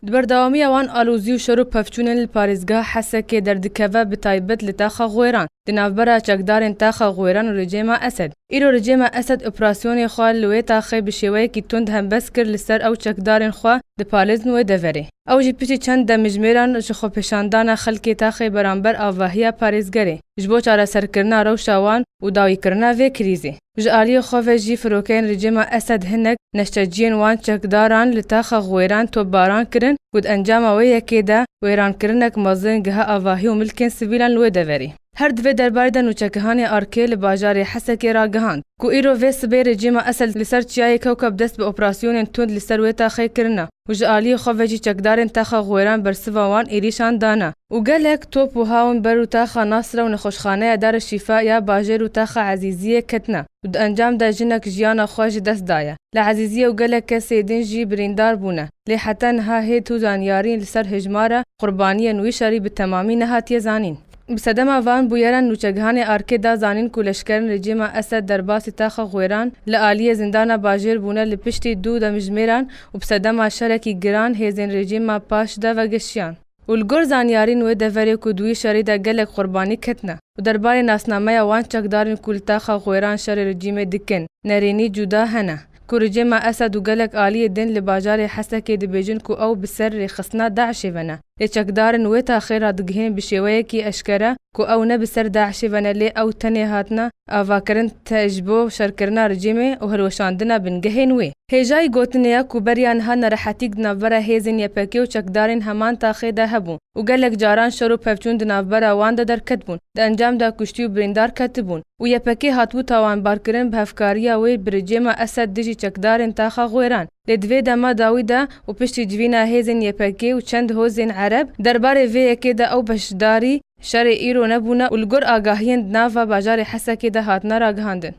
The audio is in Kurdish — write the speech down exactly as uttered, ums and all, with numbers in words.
Di berdewamiya wan alozî û şer û pevçûnên li parêzgeha Hesekê derdikeve, bi taybet li taxa Xwêran, di navbera çekdarên taxa Xwêran û rejîma Esed. Îro rejîma Esed operasyonê xwe li wê taxê bi şêweyekî tund hembes kir, li ser ew çekdarên xwe dipalêzin wê deverê. Ew jî piştî çend demjimêran ji xwepêşandana xelkê taxê beramber avahiya parêzgerê ji bo çareserkirina rewşa wan û dawîkirina vê krîzê. Ji aliyê xwe ve jî firokeyên rejîma Esed hinek neşteciyên wan çekdaran li taxa Xwêran topbaran kirin ku di encama wê yekê de wêrankirinek mezin giha avahî û milkên sivîlan li wê deverê. Her di vê derbarê de nûçegihanê ARKê li bajarê Hesekê ragihand ku îro vê sibê rejîma Esed li ser çiyayê Kewkeb dest bi operasyonên tund li ser wê taxê kirine û ji aliyê xwe ve jî çekdarên taxa Xwêran bersiva wan êrîşan dane û gelek top û hawin ber û taxa Nasre û nexweşxaneya Dar Şîfa ya bajêr û taxa Ezîziyê ketine û di encam de jinek jiyana xwe ji dest daye. Li Ezîziyê û gelek kesê din jî birîndar bûne. Lê heta niha hêt û zanyarî li ser hejmara qurbaniyên wî şerî bi temamî nehatiye zanîn. Bi sedema van bûyeran nûçegihanê ARKê da zanîn ku leşkerên rejîma Esed derbasî taxa Xwêran li aliyê zindana bajêr bûne li piştî du demjimêran û bi sedema şerekî giran hêzên rejîma PAŞ de vegeşiyan. Û li gor zanyarîn wê deverê ku di wî şerî de gelek qurbanî ketine û derbarê nasnameya wan çekdarên ku li taxa Xwêran şerê rejîmê dikin, nerînî cuda hene. Ku rejîma Esed û gelek aliyê din li bajarê Hesekê dibêjin ku ew bi ser rêxistina DAIŞê ve ne. Lê çekdarên wê taxê radigihînin bi şêweyekî eşkere ku ew ne bi ser DAIŞê ve ne, lê ew tenê hatine avakirin te ji bo şerkirina rejîmê û hilweşandina bingehên wê. Hêjayî gotinê ye ku beriya niha nerehetîk di navbera hêzên Y P G û çekdarên heman taxê de hebû û gelek caran şer û pevçûn di navbera wan de derketibûn, di encam de kuştî û birîndar ketibûn û Y P G hatibû tawanbarkirin bi hevkariya wê bi rejîma Esed dijî çekdarên taxa Xwêran. Lê di vê dema dawî de û piştî civîna hêzên Y P G û çend hozên Ereb, derbarê vê yekê de ew beşdarî şerê îro nebûne û li gor agahiyên di nava bajarê Hesekê de hatine ragihandin.